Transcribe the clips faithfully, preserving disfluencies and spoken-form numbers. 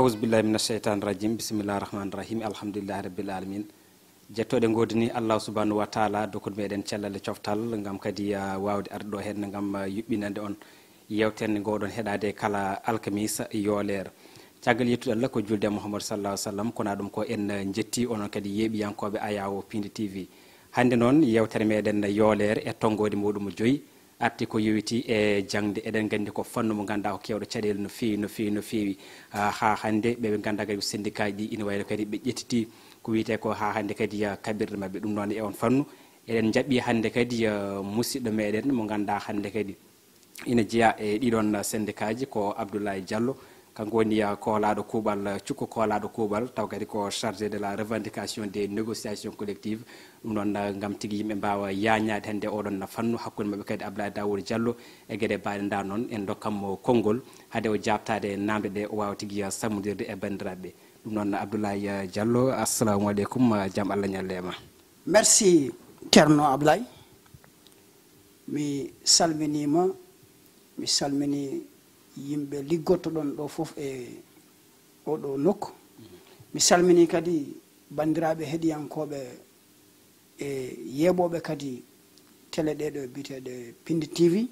Auzubillahi mina sheytani rajim. Bisimillahi rahmani rahim. Alhamdulillahi rabbil alamin. Jettooɗe ngoodini Allah subhanahu wa taala, dokkuɗo meɗen cellal e coftal, ngam kadi, ah, waawde arde ɗo heen, ngam, ah, yuɓɓinande on yeewtere nde ngoɗon heɗaade kala alkamisa yooleere. Caggal yettude Allah ko julde e Muhammadu sallallahu alaihi wa sallam, kono ɗum ko en, ah, njetti onon kadi yeeɓiyankooɓe Ayawo Pindi T V. Hannde noon, yeewtere meɗen yooleere e tonngoode muɗum joyi, arti ko yowiti e jaŋde. Eɗen nganndi ko fannu mo ngannduɗaa ko keewɗo caɗeele no feewi, no feewi, no feewi. Ah, haa hannde ɓe, ɓe ngannduɗaa kadi ko syndicat ji ɗi ina wayno kadi ɓe ƴettiti ko wiyetee ko haa hannde kadi, ah, kaɓirɗe maɓɓe. Ɗum noon e on fannu, eɗen njaɓɓi hannde kadi, ah, musidɗo meɗen mo ngannduɗaa hannde kadi ina jeyaa e ɗiɗon syndicat ji, ko Abdoulaye Diallo. Kanko woni, ah, koolaaɗo kuuɓal, ah, cukko koolaaɗo kuuɓal, taw kadi ko chargé de la revendication des négociations collectives. Ɗum noon, ah, ngam tigi yimɓe mbaawa yaañaade hannde oɗon fannu hakkunde maɓɓe kadi Abdoulaye Daouda Diallo e geɗe baaɗe nda noon, en ndokkan mo konngol hade o jaabtaade e naamnde ɗe, o waawa tigi, ah, sammondirde e banndiraaɓe. Ɗum noon, Abdoulaye, ah, Diallo, assalamu aleykum, ah, jam Allah ñalle e ma. Merci, Ceerno Ablaye. Mi salminiima, mi salmini yimɓe liggottoɗon ɗo fof e oɗo nokku. Mi salmini kadi banndiraaɓe heɗiyankooɓe e yeeɓooɓe kadi tele ɗeɗo biyeteeɗe Pindi T V.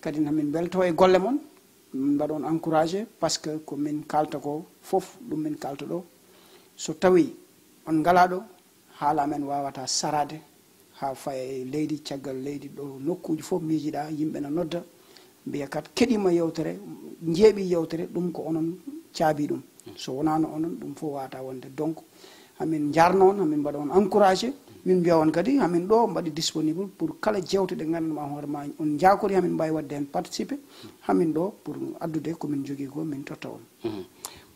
Kadi hamin mbelto e golle mon, min mbaɗa on encouragé, parce que ko min kalta ko fof, ɗum min kalta ɗo. So tawi on ngalaa ɗo, haala amen waawata saraade haa faya e leydi, caggal leydi, ɗo nokkuuji fof miijiɗaa, yimɓe na nodda, mbiya kat keɗiima yeewtere, njeeɓi yeewtere, ɗum ko onon caabi ɗum. So wonaano onon, ɗum fof waawata wonde. Donc, hamin njaarno on, hamin mbaɗa on encouragé, min mbiya on kadi, hamin ɗo mbaɗi disponible pour kala jeewte ɗe ngannduɗaa hoore ma on njaakori, hamin mbaawi waɗde heen participé, hamin ɗo pour addude ko min njogii ko, min totta on. Mhm.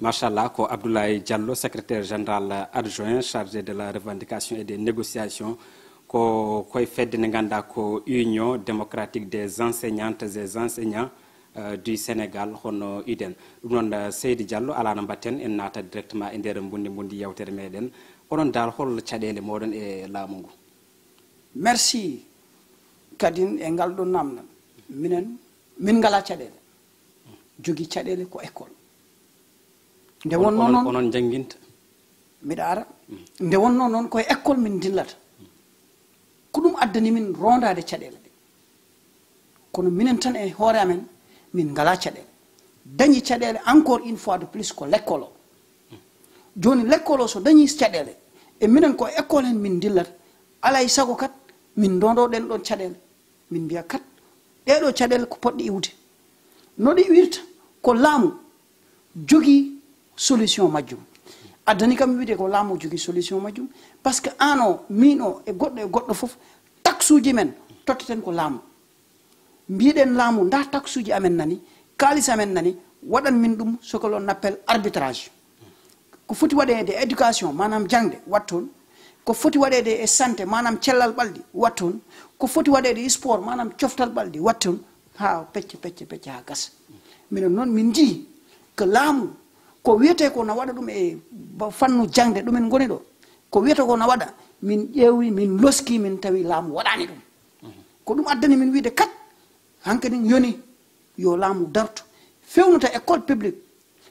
Machallah, ko Abdoulaye Diallo, secrétaire général adjoint chargé de la revendication et des négociations, ko koye fedde nde ngannduɗaa ko Union démocratique des enseignantes et enseignants, euh, du Sénégal, hono UDEN. Ɗum noon, euh, Seydi Diallo, alaa no mbaɗten, en naata directement e nder mbundi mbundi yeewtere meɗen. Onon dal, hol caɗeele moɗon e laamu ngu? Merci kadin e ngal ɗo namdal. Minen, min ngalaa caɗeele. Jogii caɗeele ko école. Nde wonnoo noon, onon njannginta? Miɗa ara. Nde wonnoo noon, ko e école min ndillata. Ko ɗum addani min rondaade caɗeele ɗe. Kono minen tan e hoore amen, min ngalaa caɗeele. Dañi caɗeele encore une fois de plus ko l'école o. Jooni l'école o so dañi caɗeele, e minen ko e école heen min ndillata, alaa e sago kat min ndondoɗen ɗoon caɗeele. Min mbiya kat, ɗeeɗo caɗeele ko potɗe iwde. No ɗe iwirta? Ko laamu jogii solution majjum. Addani kam wiide ko laamu jogii solution majjum, parce que aan o, miin o, e goɗɗo e goɗɗo fof, taxuuji men totteten ko laamu. Mbiɗen laamu, nda taxuuji amen nani, kaalis amen nani, waɗan min ɗum ce que l'on appelle arbitrage. Ko foti waɗeede e éducation, maanaam jaŋde, waɗ toon. Ko foti waɗeede e santé, maanaam cellal ɓalli, waɗ toon. Ko foti waɗeede e sport, maanaam coftal ɓalli, waɗ toon. Haa pecce, pecce, pecce, haa gasa. Minen noon, min njii ko laamu, ko wiyetee ko na waɗa ɗum e ba-, fannu jaŋde, ɗumen ngoni ɗo. Ko wiyetee ko na waɗa, min ƴeewi, min loski, min tawi laamu waɗaani ɗum. Ko ɗum addani min wiide kat, hankadi yoni yo laamu dartu, fewnata école publique.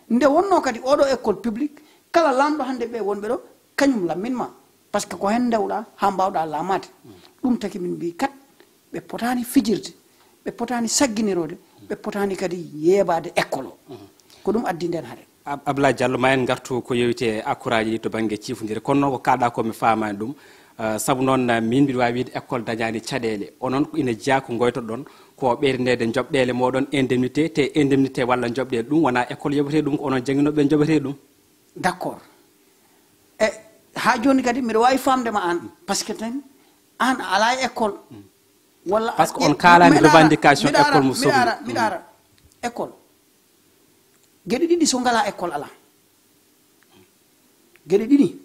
Nde wonnoo kadi oɗo école publique, kala laamɗo hannde ɓe wonɓe ɗo, kañum lammin ma. Parce que ko heen ndewɗaa haa mbaawɗaa laamaade. Ɗum taki min mbii kat, ɓe potaani fijirde, ɓe potaani sagginiroode, ɓe potaani kadi yeebaade école o. Ko ɗum addi ndeen hare. Ab-, Abdoulaye Diallo, ma en ngartu ko yowiti e akkuraaji ɗi to bannge ciifondire. Kono noon ko kaaɗaa ko mi faamaani ɗum. Ah, sabu noon, ah, miin mbiɗa waawi wiyde école dañaani caɗeele. Onon ko ina jeyaa ko ngoytoɗon, ko ɓeydaneede njoɓɗeele mooɗon, indemnité, te indemnité walla njoɓɗeele ɗum wonaa école yoɓetee ɗum, ko onon jannginooɓe ɓe njoɓetee ɗum. D'accord. E haa jooni kadi mbiɗa waawi faamde ma aan, parce que tan aan a alaa e école. Walla parce que a on ƴe-, kaalaani mbiɗa ara, revendication mbiɗa ara, école mo mbiɗa sohli. Ara, mbiɗa ara. École. Geɗe ɗiɗi so ngalaa école alaa. Geɗe ɗiɗi,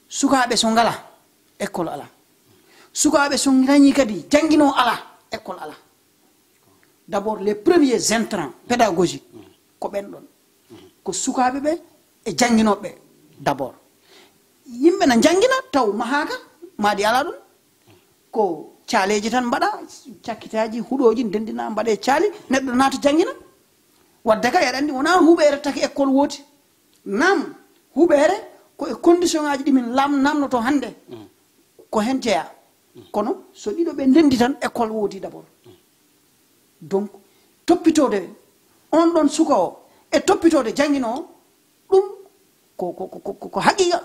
sukaaɓe so ngalaa, école alaa. Sukaaɓe so dañii kadi jannginoo alaa, école alaa. D'abord, les premiers intrants pédagogiques, ko ɓen ɗon. Ko sukaaɓe ɓe e jannginooɓe ɓe d'abord. Yimɓe na njanngina taw mahaaka, maadi alaa ɗum. Ko caaleeji tan mbaɗa, cakkitaaji, huɗooji, ndenndina, mbaɗee caali, neɗɗo naata janngina. Wadde kay, aɗa anndi, wonaa huɓeere taki école wooti. Naam, huɓeere ko e condition ŋaaji ɗi min lam-, namnoto hannde, ko heen jeyaa. Kono so ɗiɗo ɓe ndenndi tan, école woodi d'abord. Donc, toppitoode on ɗon suka o e toppitoode jannginoowo, ɗum ko, ko, ko, ko, ko haqiiqa.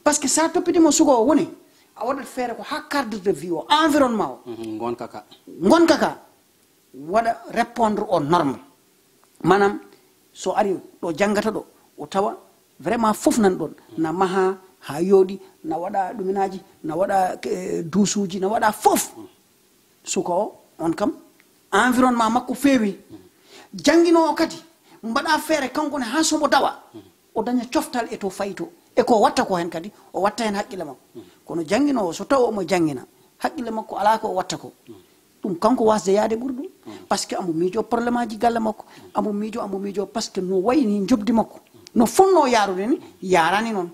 Parce que so a toppitiima suka o woni, a waɗat feere ko haa cadre de vie o, environnement o. Mhm, ngonka ka. Ngonka ka. Waɗa répondre aux normes. Maanaam, so ari ɗo janngata ɗo, o tawa vraiment fof nan ɗon. Na maha haa yooɗi, na waɗa ɗuminaaji, na waɗa, eh, duusuuji, na waɗa fof. Suka o, on kam, environnement makko feewi. Jannginoowo kadi, mbaɗa feere kanko ne haa so mbo dawa, o daña coftal e to fayi to. E ko watta ko heen kadi, o watta heen haqqille makko. Kono jannginoowo, so tawa omo janngina, haqqille makko alaa ko o watta ko. Ɗum kanko wasde yaade ɓuri ɗum. Parce que ambo miijo problème aji galle makko. Ambo miijo, ambo miijo, parce que no wayi ni njoɓdi makko. No fonnoo yaarude ni, yaarani noon.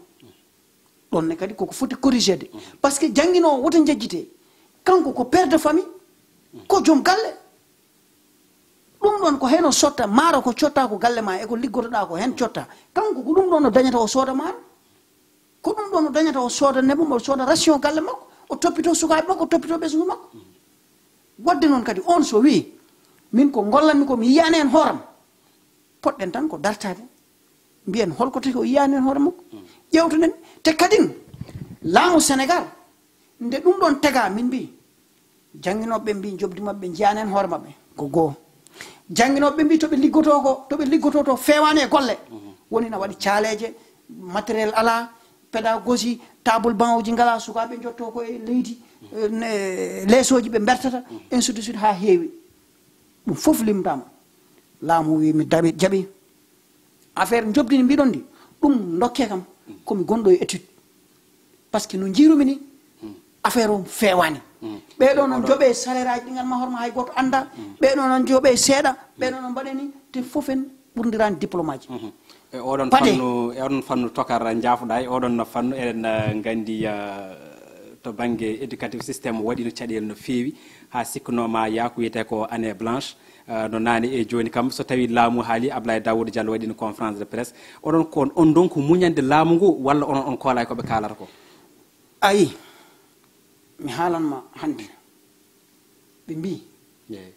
Ɗon ne kadi koko foti corrigede. Parce que jannginoowo woto njejjitee. Kanko ko père de famille, ko joom galle. Ɗum ɗon ko heen o sotta maaro, ko cotta ko galle ma e ko liggotoɗaa ko heen cotta. Kanko ko ɗum ɗon o dañata o sooda maaro. Ko ɗum ɗon o dañata o sooda nebam, o sooda ration galle makko, o toppitoo sukaaɓe makko, o toppitoo ɓesngu makko. Waɗde noon kadi on so wii, min ko ngollanmi ko mi yiyani heen hooram, poɗɗen tan ko dartaade, mbiyen hol ko tagi o yiyani heen hoore makko. Ƴeewtoɗen. Te kadin, laamu Senegaal, nde ɗum ɗon tegaa, min mbii, jannginooɓe ɓe mbii njoɓdi maɓɓe njiyaani heen hoore maɓɓe. Ko goo. Jannginooɓe ɓe mbii to ɓe liggotoo ko, to ɓe liggotoo to feewaani e golle. Woni na waɗi caaleeje, matériel alaa, pédagogie, table banc uji ngalaa, sukaaɓe njottoo ko e leydi, eh, ne-, leesooji ɓe mbertata, ainsi de suite haa heewi. Ɗum fof limtaama. Laamu wii mi daɓi, jaɓi. Affaire njoɓdi ndi mbiɗon ndi, ɗum ndokke kam, ko mi gonɗo e étude. Parce que no njiirumi ni, affaire o feewaani. Ɓee ɗoo noon njoɓe salaire aji ɗi ngal ma horma hay gooto annda. Ɓee ɗoo noon njoɓe seeɗa, ɓee ɗoo noon mbaɗe ni, te fof en ɓurndiraani diplôme aji. E oɗon Pade. fannu, e oɗon fannu tokar njaafuɗa, e oɗon fannu eɗen, eh, nganndi, eh, to bannge éducatif système waɗino caɗeele no feewi, haa sikkunooma yaha ko wiyetee ko année blanche. Eh, no naane e jooni kam, so tawii laamu haali, Ablaye Daouda Diallo waɗino conférence de presse. Oɗon ko on ndonku muñande laamu ngu, walla onon on koolaay ko ɓe kaalata ko? Ayi, mi haalan ma hannde. Ɓe mbii, Eey.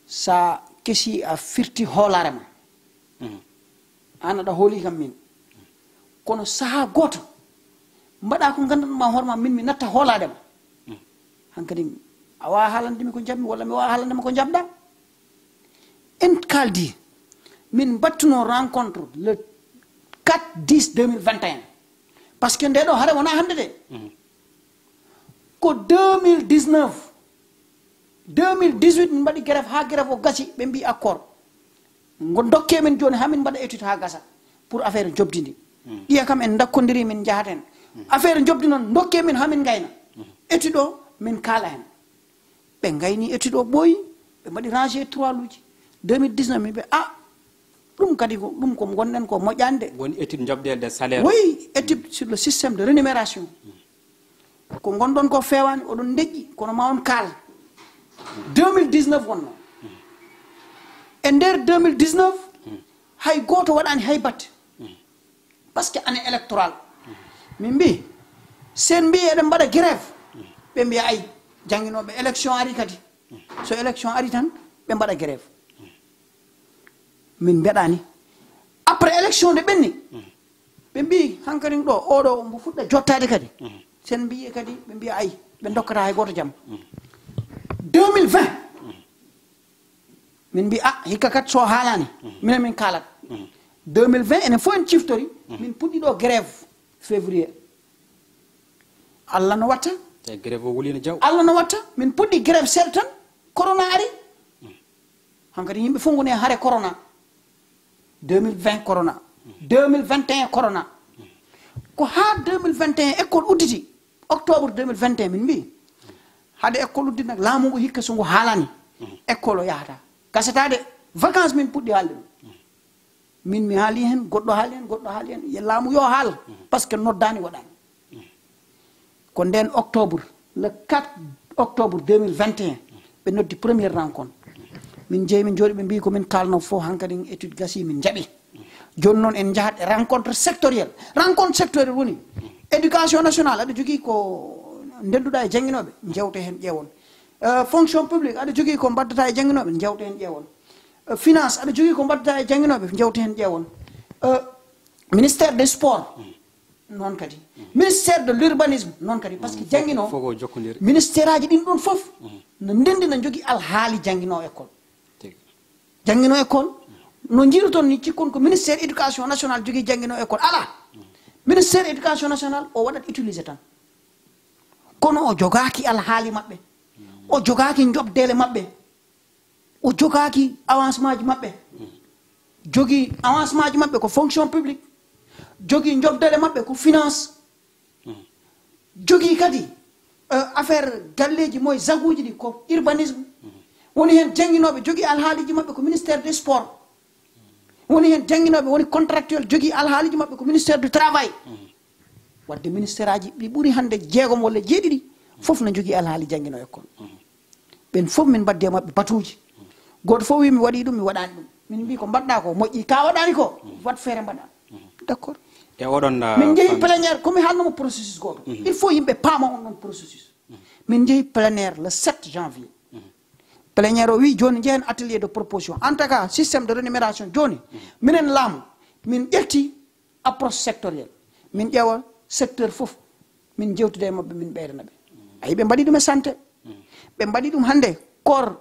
Sa kesi a firti hoolaare ma. Mhm. Aan aɗa hooli kam min. Kono sahaa gooto, mbaɗa ko nganndanɗaa ma hoore ma, min mi natta hoolaade ma. Mhm. Hankadi, a waawaa haalande mi ko njaɓmi, walla mi waawaa haalande ma ko njaɓɗaa. En kaaldi, min mbattuno rencontre le quatre dix deux mille vingt et un. Parce que nde ɗo hare wonaa hannde de. Mhm. Ko deux mille dix-neuf, deux mille dix-huit min mbaɗi grève haa grève o gasi, ɓe mbii accord. Ngo dokke min jooni haa min mbaɗa étude haa gasa pour affaire njoɓdi ndi. Ɗiya kam en ndakkondiri min njahata hen. Affaire njoɓdi noon dokke min haa min ngayna. Étude o min kaala hen. Ɓe ngayni étude o ɓooyi, ɓe mbaɗi rangé trois luuji. Deux mille dix-neuf min ɓe, ah, ɗum kadi ko, ɗum ko ngonɗen ko moƴƴaani de. Woni étude njoɓdel de salaire. Oui, étude sur le système de rémunération. Ko ngonɗon ko feewaani, oɗon ndeƴƴi, kono ma on kaal. Deux mille dix-neuf wonno. E nder deux mille dix-neuf, hay gooto waɗaani hay batte. Parce que année électorale. Min mbii, sen mbii eɗen mbaɗa grève. Ɓe mbiya ay, jannginooɓe élection ari kadi. So élection ari tan, ɓe mbaɗa grève. Min mbeɗaani. Après élection nde ɓenni, ɓe mbii hankadi ɗo, oɗo mbo fuɗɗa jottaade kadi. Sen mbii kadi, ɓe mbiya ay, ɓe dokkata hay gooto jam. Deux mille vingt, min mbii, ah, hikka kat so haalaani, minen min kaalat. Deux mille vingt, enen fof en ciftori, min puɗɗi ɗo grève février. Allah no watta. Te grève o wuliino jaw. Allah no watta, min puɗɗi grève seeɗa tan, corona ari. Hankadi yimɓe fof ngoni e hare corona. Deux mille vingt corona. Deux mille vingt et un corona. Ko haa deux mille vingt et un école udditi. Octobre deux mille vingt et un min mbii, hade école udditi nak, laamu ngu hikka so ngu haalaani, école o yahata. Gasata de, vacances min puɗɗi haalde ɗum. Min mi haali hen, goɗɗo haali hen, goɗɗo haali hen. Ye laamu yo haal, parce que noddaani waɗaani. Ko nden octobre, le quatre octobre deux mille vingt et un, ɓe noddi première rencontre. Min jeeyi, min njooɗi, ɓe mbiyi ko min kaalno fof, hankadi étude gasi, min njaɓi. Jooni noon en njahat e rencontre sectoriel. Rencontre sectoriel woni éducation nationale, aɗa jogii ko ndennduɗaa e jannginooɓe, njewte heen ƴeewon. Euh, fonction publique, aɗa jogii ko mbaddata e jannginooɓe, njewte heen ƴeewon. Euh, finance, aɗa jogii ko mbaddata e jannginooɓe, njewte heen ƴeewon. Euh, ministère des sports, noon kadi. Ministère de l'urbanisme, noon kadi. Parce que jannginoo, ministère aji ɗin ɗon fof no ndenndi, no njogii alhaali jannginoo école. Jannginoo école, no njiiruton ni, cikkon ko ministère éducation nationale jogii jannginoo école. Alaa. Ministère éducation nationale o waɗat utilisé tan. Kono o jogaaki alhaali maɓɓe. O jogaaki njoɓdeele maɓɓe. O jogaaki avancement ji maɓɓe. Jogii avancement ji maɓɓe ko fonction publique. Jogii njoɓdeele maɓɓe ko finance. Jogii kadi, euh, affaire galleeji moye zaguuji ɗi ko urbanisme. Woni heen jannginooɓe jogii alhaaliji maɓɓe ko ministère des sports. Woni heen jannginooɓe woni contractuel jogii alhaaliji maɓɓe ko ministère du travail. Wadde ministère aji ɗi ɓuri hannde jeegom walla jeeɗiɗi, fof no jogii alhaali jannginoo école. Ɓen fof min mbaddi e maɓɓe batuuji. Gooto fof wii mi waɗii ɗum, mi waɗaani ɗum. Min mbii ko mbaɗɗaa ko moƴƴii, ka waɗaani ko, waɗ feere mbaɗaa. D'accord. E oɗon, uh, min njehi plénière, ko mi haalnoo mo processus gooto. Il faut yimɓe paama on ɗon processus. Min njehi plénière le sept janvier. Plénière o wii jooni njehen atelier de proposition. En tout cas, système de rémunération jooni, minen laamu, min ƴetti approche sectorielle. Min ƴeewa secteur fof, min njewtida e maɓɓe, min ɓeydana ɓe. Ayi, ɓe mbaɗi ɗum e santé. Ɓe mbaɗi ɗum hannde corps,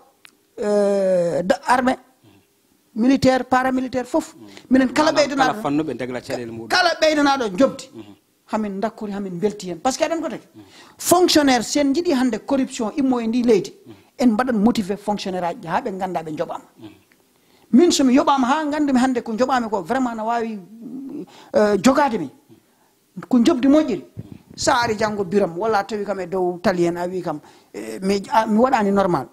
euh, da-, armée, militaire, paramilitaire fof. Minen kala ɓeydanaaɗo, fannu ɓe degla caɗeele muɗum. Kala ɓeydanaaɗo njoɓdi. Hamin dakkori, hamin mbelti heen. Parce que aɗan ko taki, fonctionnaire, si en njiɗi hannde corruption immo e ndi leydi, en mbaɗan motivé fonctionnaire aji ɗi haa ɓe ngannda ɓe njoɓaama. Min, so mi yoɓaama haa nganndumi hannde ko njoɓaami ko vraiment na waawi, euh, jogaade mi, ko njoɓdi moƴƴiri, so a ari janngo biram, walla a tawi kam e dow tali heen, a wii kam, eh, mi, a, mi waɗaani normal.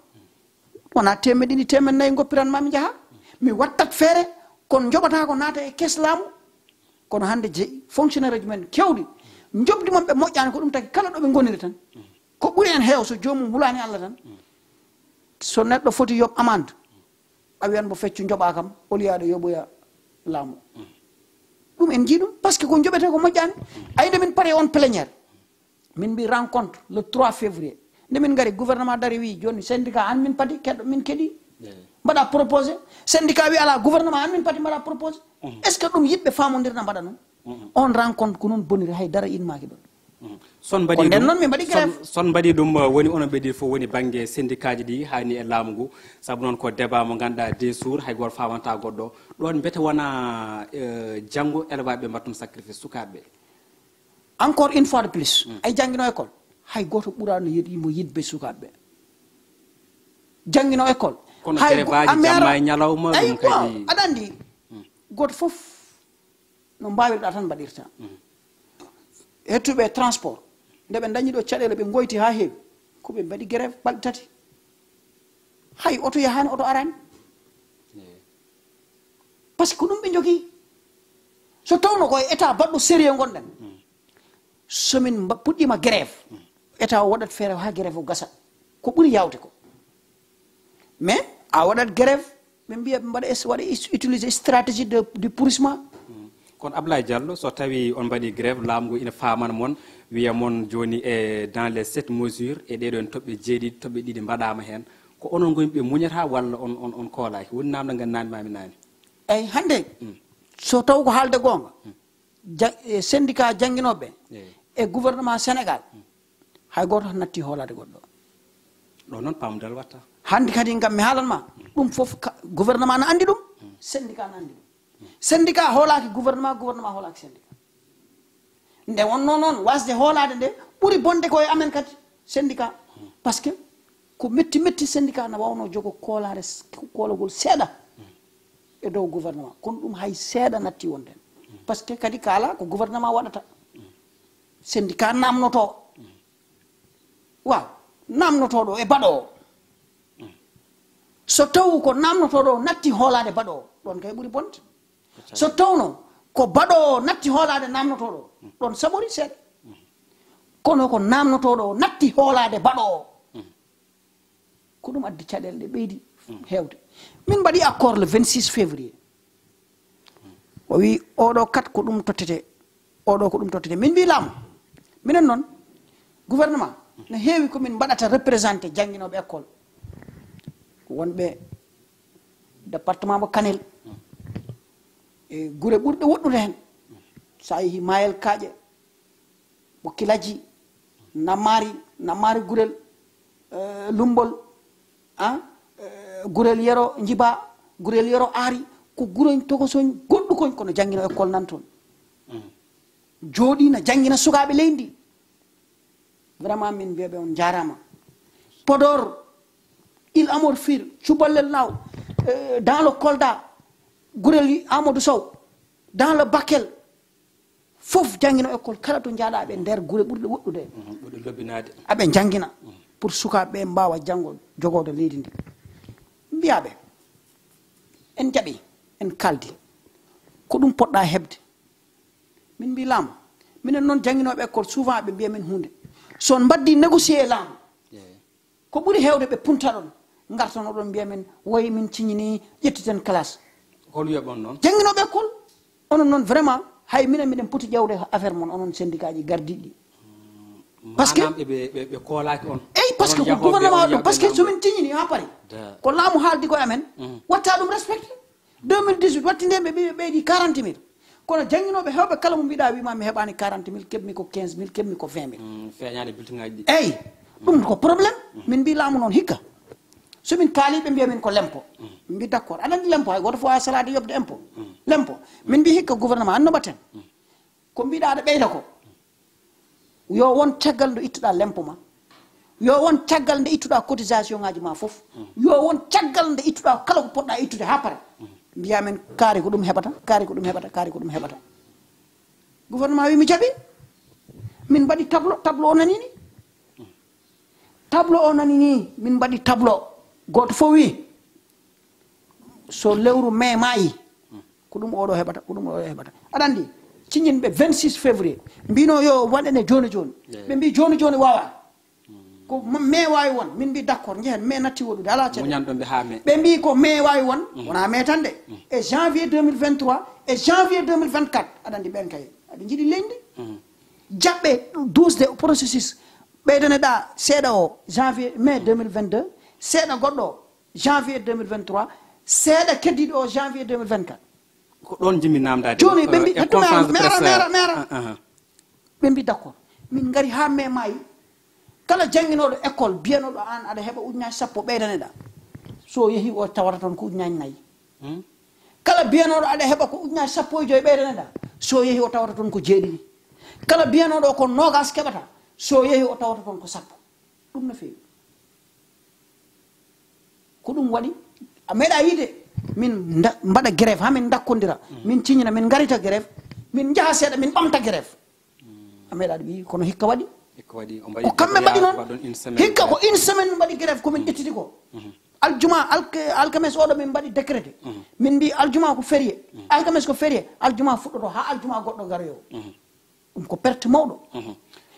Wonaa teemedde ɗiɗi, teemedde nayi ngoppiran ma mi njaha. Mi wattat feere, kono njoɓataa ko naata e kees laamu. Kono hannde jeyi fonctionnaire uji men keewɗi, njoɓdi maɓɓe moƴƴaani, ko ɗum taki kala ɗo ɓe ngoniri tan, ko ɓuri en heew so joomum hulaani Allah tan. So neɗɗo foti yoɓ amande, a wiyan mbo feccu njoɓaa kam, au lieu aɗa yoɓoya laamu. Ɗum en njii ɗum, parce que ko njoɓetee ko moƴƴaani. Ay, nde min pare on plénière, min mbi rencontre le trois février. Nde min ngari, gouvernement dari wi, jooni syndicat an min padi, keɗɗo min keɗi. Eey. Mbaɗa proposé. Syndicat wi, ala, gouvernement an min padi, mbaɗa proposé. Mhm. Est-ce que ɗum yiɗɓe famondirna mbaɗa noon? Mhm. On rencontre ko noon boniri, hay dara inmaaki ɗon. Mhm. Son mbaɗi Ko nden ɗum, noon min mbaɗi son, grève. Son mbaɗi ɗum, uh, woni onon ɓe ɗiɗi fof woni bannge syndicat ji ɗi, hani e laamu ngu. Sabu noon ko débat mo ngannduɗaa deux jours, hay gooto famanta goɗɗo. Ɗon mbete wona, uh, janngo elevaaɓe mbaɗtum sacrifice sukaaɓe ɓe. Encore une fois de plus, mm, ay jannginoo école, hay gooto ɓuraano yiɗ-, mo yiɗɓe sukaaɓe ɓe. Jannginoo école, kono hay grève go-, aji a meera-, jamma e ñalawma, ay, ɗum kadi. Aɗa anndi, mm, gooto fof no mbaawirɗaa tan mbaɗirta. Mm. Hettuɓe e transport, nde ɓe ndañi ɗo caɗeele, ɓe ngoyti haa heewi, ko ɓe mbaɗi grève balɗe tati. Hay oto yahaani, oto araani. Eey. Parce que ko ɗum ɓe njogii. So tawno ko e état baɗɗo sérieux ngonɗen, mm, so min mba-, puɗɗiima grève, mm, état o waɗat feere haa grève o gasa. Ko ɓuri yaawde ko. Mais a waɗat grève, ɓe mbiya ɓe mbaɗa es-, waɗa is-, utiliser stratégie de, de pourrissement. Mm. Kono Ablaye Diallo, so tawi on mbaɗi grève, laamu ngu ina faamana mon, wiya mon jooni e dans les sept mesures, e ɗeɗon toɓɓe jeeɗiɗi, toɓɓe ɗiɗi mbaɗaama heen. Ko onon ngoni ɓe muñata walla on, on, on koolaaki? Woni naamnde ngal naamndaami naane. Eey, hannde, mm, so taw ko haalde goonga, mm, ja-, e syndicat jannginooɓe, eey, e gouvernement Sénégal, mm, hay gooto natti hoolaade goɗɗo. Ɗo noon paamdal watta. Hannde kadi ngam mi haalan ma, ɗum fof ka-, gouvernement na anndi ɗum, mm, syndicat na anndi ɗum. Syndicat hoolaaki gouvernement, gouvernement hoolaaki syndicat. Nde wonnoo noon, waasde hoolaade nde ɓuri bonde ko e amen kadi, syndicat. Parce que ko metti metti, syndicat na waawno jogo koolaare s-, koolagol seeɗa e dow gouvernement. Kono ɗum hay seeɗa natti wonde. Parce que kadi kaala ko gouvernement waɗata. Syndicat naamnotoo. Waaw, naamnotooɗo e baɗoowo. So taw ko naamnotooɗo natti hoolaade baɗoowo, ɗoon kay ɓuri bonde. So tawno ko baɗoowo natti hoolaade naamnotooɗo, ɗoon saɓori seeɗa. Kono ko naamnotooɗo natti hoolaade baɗoowo. Ko ɗum addi caɗeele ɗe ɓeydi Heewde. Min mbaɗi accord le vingt-six février. O wi oɗo kat ko ɗum tottete, oɗo ko ɗum tottete. Min mbi laamu, minen noon, gouvernement, ne heewi ko min mbaɗata représenté jannginooɓe école. Ko wonɓe département mo Kanel, e gure ɓurɗe woɗɗude heen. So a yehi Mayel Kaaƴe, Ɓokki Lajji, Nammaari, Nammaari Gurel, eh, Lummbol, ah, eh, Gurel Yero Njiba, Gurel Yero Aari, ko guroñ tokosoñ goɗɗukoñ, kono janngino école nan toon. Jooɗii na janngina sukaaɓe leydi ndi. Vraiment, min mbiya ɓe on njaaraama. Podor, Île à Morphil, Cubalel Laaw, eh, dans le Kolda, Gurel Amadou Sow, dans le Bakel, fof janngino école, kala to njaaɗa ɓe nder gure ɓurɗe woɗɗude. Mhm, ɓurɗe lobbinaade. Aɓe njanngina pour sukaaɓe ɓe mbaawa janngo jogoode leydi ndi. Mbiya ɓe, en jaɓi, en kaldi. Ko ɗum poɗɗa heɓde. Min mbi laamu, minen noon jannginooɓe école, souvent ɓe mbiya min huunde. So on mbaɗdi négocier e laamu, ko ɓuri heewde ɓe punta ɗon, ngartan oɗon mbiya min, woy min ciñini, ƴettiten classe. Hol wiya ɓon noon? Jannginooɓe école, onon noon vraiment, hay minen miɗen poti ƴeewde affaire mon, onon syndicat ji gardiiɗi ɗi. Parce que maanaam ɓe, ɓe, ɓe koolaaki on. Eyi, parce que ko gouvernement ɗum, parce que so min ciñini haa pari, ko laamu haaldi ko e amen, watta ɗum respecté. Deux mille dix-huit watti nde ɓe ɓe-, ɓeydi quarante mille. Kono jannginooɓe heewɓe kala mo mbiɗa wima mi heɓaani quarante mille, keɓmi ko quinze mille, keɓmi ko vingt mille. Mm, feeñaade bulletin ngaji ɗi. Eyi, ɗum ko problème. Min mbi laamu noon hikka. So min kaali ɓe mbiya min ko lempo. Min mbi d'accord. Aɗa anndi lempo hay gooto fof a salaade yoɓde impôt. Lempo. Min mbi hikka gouvernement an no mbaɗten. Ko mbiɗa aɗa ɓeyda ko. Yo won caggal nde ittuɗa lempo ma. Yo won caggal nde ittuɗa cotisation ngaji ma fof. Yo won caggal nde ittuɗa kala ko poɗɗa ittude haa pare. Mbiya men kaari ko ɗum heɓata, kaari ko ɗum heɓata, kaari ko ɗum heɓata. Gouvernement wi mi jaɓi. Min mbaɗi tableau, tableau o nani ni. Tableau o nani ni, min mbaɗi tableau. Gooto fof wi, so lewru mai maayi, ko ɗum oɗo heɓata, ko ɗum oɗo heɓata. Aɗa anndi, ciñin ɓe vingt-six février, mbino yo waɗane jooni jooni. Eyi. Ɓe mbi jooni jooni wawa. Ko ma-, mai wawi won, min mbi d'accord, njehen, mai natti woɗude, ala caɗeele. Muñan ɗon ɓe haa mai. Ɓe mbi ko mai wawi won, wona mai tan de. E janvier deux mille vingt-trois, e janvier deux mille vingt-quatre, aɗa anndi ɓen kay, aɓe njiɗi leydi. Jaɓɓe douze de processus, ɓeydane ɗa seeɗa o janvier, mai deux mille vingt-deux, seeɗa goɗɗo o janvier deux mille vingt-trois, seeɗa keddiiɗo o janvier deux mille vingt-quatre. Ko ɗon njimmi namdaade. Jooni ɓe mbi, e conférence de presse, mi ara, mi ara, mi ara. Ah, ah. Ɓe mbi d'accord. Min ngari haa mai maayi. Kala jannginooɗo école, biyanooɗo aan aɗa heɓa ujunaaji sappo ɓeydaneɗa. So yehi o tawata toon ko ujunaaji nayi. Hmm? Kala biyanooɗo aɗa heɓa ko ujunaaji sappo e joy ɓeydaneɗa. So yehi o tawata toon ko jeeɗiɗi. Kala biyanooɗo ko noogas keɓata. So yehi o tawata toon ko sappo. Ɗum no feewi. Ko ɗum waɗi, a meeɗa yiide, min nda-, mbaɗa grève, haa min ndakkondira, min ciñina, min ngarita grève, min njaha seeɗa, min ɓamta grève. A meeɗa ɗum yiide, kono hikka waɗi. Hikka waɗi, on mbaɗi ko kamɓe mbaɗi noon. Hikka ko une semaine mbaɗi grève, ko min ƴettiti ko. Aljuma, alk-, alkames oɗo min mbaɗi décrété. Min mbi aljuma ko férié. Alkames ko férié, aljuma fuɗɗoto haa aljuma goɗɗo garoyo. Ɗum ko perte mawɗo.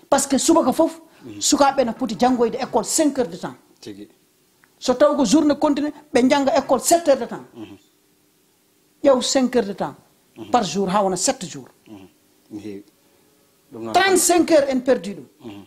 Parce que subaka fof, sukaaɓe na poti janngoyde école cinq heures de temps. Tigi. So taw ko journée continue, ɓe njannga école sept heures de temps. Ƴeew cinq heures de temps par jour, haa wona sept jours. No heewi. Ɗum noon trente-cinq heures en perdi ɗum.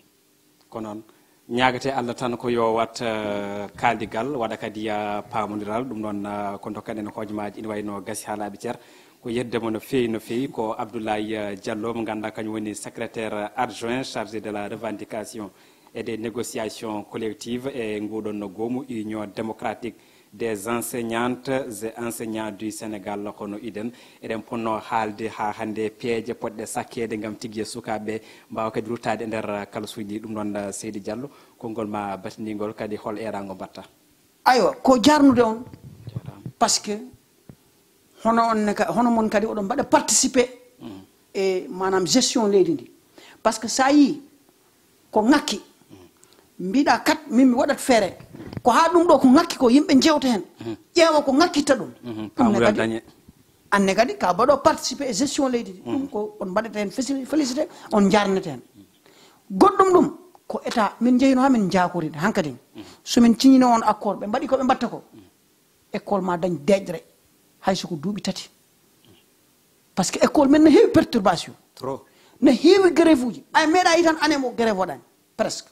Ko noon, ñaagete Allah tan ko yo wat, eh, kaaldigal, waɗa kadi, eh, paamondiral. Ɗum noon, eh, ko ndokken en hojomaaji ina wayi no gasi haalaaɓe cer. Ko yettde mo no feewi, no feewi. Ko Abdoulaye, eh, Diallo mo ngannduɗaa kañum woni secrétaire adjoint chargé de la revendication et des négociations collectives e nguɗon goomu Union démocratique des enseignantes et enseignants du Sénégal, kono iɗen, eɗen ponno haalde haa hannde peeje poɗɗe sakkeede ngam tigi e sukaaɓe mbaawa kadi ruttaade e nder kalasuuji ɗi. Ɗum noon, Seydi Diallo, konngol ma batindingol kadi, hol eeraango mbaɗta? Aywa, ko jarnude on, parce que hono on ne ka-, hono mon kadi oɗon mbaɗa participer e maanaam gestion leydi ndi. Parce que so a yii ko ŋakki, mbiɗa kat min mi waɗat feere. Ko haa ɗum ɗo ko ŋakki ko yimɓe jewta heen. Ƴeewa ko ŋakkitta ɗum. Ɗum ne kadi, anne kadi ka mbaɗo participer e gestion leydi ndi. Ɗum ko on mbaɗata heen féci-, félicité, on njarnete heen. Goɗɗum ɗum ko état, min njehino haa min njaakori hankadi. So min ciñino on accord, ɓe mbaɗi ko ɓe mbaɗta ko. École ma dañ deeƴre, hay soko duuɓi tati. Parce que école men ne heewi perturbation. Trop. Ne heewi grève uji. Ay meeɗa yi tan année mo grève waɗani. Presque.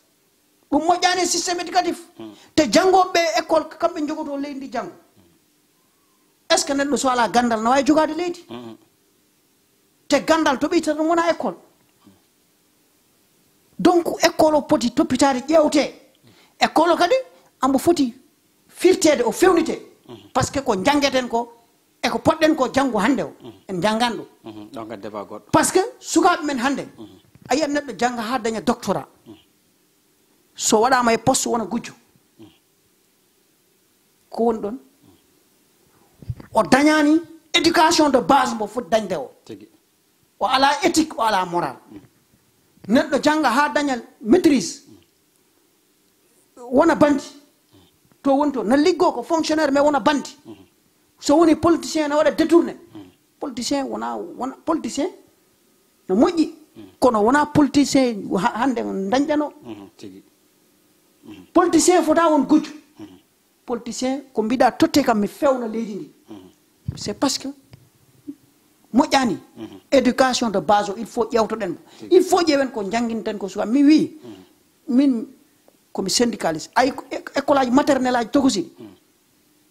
Ɗum moƴƴani e système éducatif. Hmm. Te janngoɓe ɓe école, kamɓe jogoto leydi ndi janngo. Est ce que neɗɗo so ala gandal na wawi jogade leydi? Hmm. Te gandal to ɓeytata ɗum wona école. Donc école o poti toppitaade, ƴeewte. École o kadi ambo foti firteede, o fewnite. Mhm. Parce que ko njanngueten ko, e ko poɗɗen ko janngo hannde o, mhm, en njanngan ɗum. Mhm. Ɗon kadi débat goɗɗo. Parce que sukaaɓe men hannde, mhm, a yiyat neɗɗo jannga haa daña doctorat. Mhm. So waɗaama e poste wona gujjo. Mhm. Ko woni ɗon? O dañaani éducation de base mbo foti dañde o. Tigi. O ala éthique, o ala moral. Mhm. Neɗɗo jannga haa daña maîtrise. Wona bandi. To woni to, na liggo ko fonctionnaire, mais wona bandi. Mhm. So woni politicien na waɗa détourné. Mhm. Politicien wona, wona politicien. No moƴƴi. Mhm. Kono wona politicien ha-, hannde dañɗano. Mhm. Tigi. Mhm. Politicien fota won gujjo. Mhm. Politicien, ko mbiɗa totte kam mi fewna leydi ndi. Mhm. C'est parce que moƴƴani. Mhm. Éducation de base o, il faut ƴewtoɗen mo. Tigi. Il faut ƴeewen ko jannginten ko suka. Mi wi, mhm, min komi syndicaliste. Ay ko éc-, école aji maternelle aji tokosi. Mhm.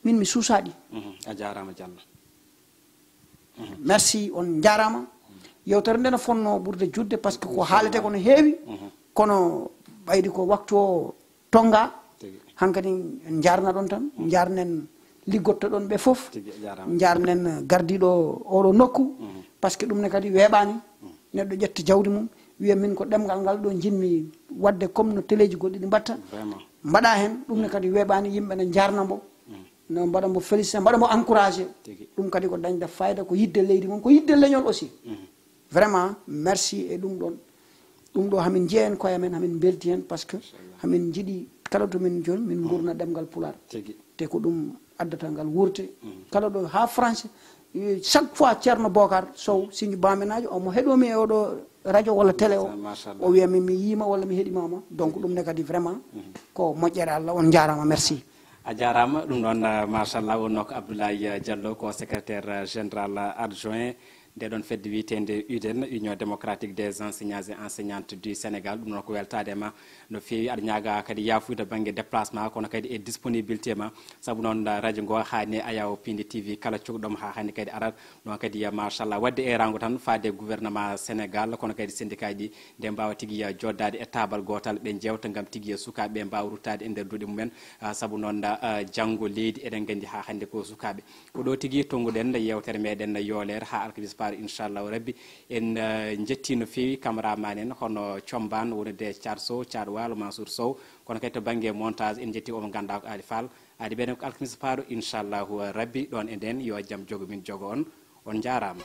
Min mi suusaɗi. Mhm. A jaaraama Diallo. Mhm. Merci, on njaaraama. Yewtere nde no fonno ɓurde juutde parce que ko haalete ko no heewi. Mhm. Kono ɓaydi ko waktu o tonga. Tigi. Hankadi en njaarna ɗon tan, njaarnen liggottoɗon ɓe fof. Tigi, a jaaraama. Njaarnen gardiiɗo oɗo nokku, mhm, parce que ɗum ne kadi weeɓaani. Mhm. Neɗɗo ƴetta jawdi mum, wiya min ko ɗemngal ngal ɗo njiɗmi waɗde comme no teleeji goɗɗi ɗi mbatta. Vraiment. Mbaɗa heen, ɗum ne, mhm, kadi weeɓaani, yimɓe ne njaarna mbo. Mhm. No mbaɗa mbo félicité, mbaɗa mbo encouragé. Tigi. Ɗum kadi ko dañde fayda, ko yiɗde leydi mum, ko yiɗde leñol aussi. Mhm. Vraiment, merci e ɗum ɗon. Ɗum ɗo hamin njiya en koye amen, hamin mbelti hen, parce que, inchallah, hamin njiɗi kala to min joni, min, mm, ngurna ɗemngal Pulaar. Tigi. Te ko ɗum addata ngal wuurte. Mm. Kala ɗo haa France, eh, chaque fois Ceerno Bokar Sow, Sinju Bamenaajo, omo heɗomi e oɗo radio walla télé o, machallah, o wiya mi, mi yiima walla mi heɗimama. Donc, tigi, ɗum ne kadi vraiment, mm, ko moƴƴere Allah. On njaaraama, merci. A jaaraama. Ɗum ɗoon, eh, machallah, wonnoo ko Abdoulaye Diallo, ko secrétaire, eh, général adjoint nde ɗoon fedde wiyeteende UDEN, Union Démocratique des Enseignants et Enseignantes du Sénégal. Ɗum noon ko weltaade e ma no feewi. Aɗa ñaagaa kadi yaafuya to bannge déplacement, kono kadi e disponibilité ma. Sabu noon, eh, radio ngo haa ne Ayaw Pindi T V, kala cogɗo mo haa hannde kadi arat. Ɗum kadi, eh, machallah, waɗde eeraango tan faade e gouvernement Sénégal, kono kadi syndicat ji ɗi, nde mbaawa tigi, eh, jooɗdaade e taabal gootal, ɓe njeewta ngam tigi, eh, sukaaɓe ɓe mbaawa ruttaade e nder duɗe mumen. Ah, sabu noon, ah, janngo leydi, eɗen nganndi haa hannde ko sukaaɓe. Ko ɗo tigi tonnguɗen yeewtere meɗen yooleere haa alkamisa paaro, inchallahu rabbi. En, eh, njetti no feewi cameraman en, hono Combaan, wonande Thiat Sow, Thiat Waalo, Mansour Sow. Kono kadi to bannge montage, en njetti omo ngannduɗaa ko Ali Fall. Adi ɓeɗen ko alkamisa paaro, inchallahu rabbi, ɗoon e nden, yo jam jogo min jogo on. On njaaraama.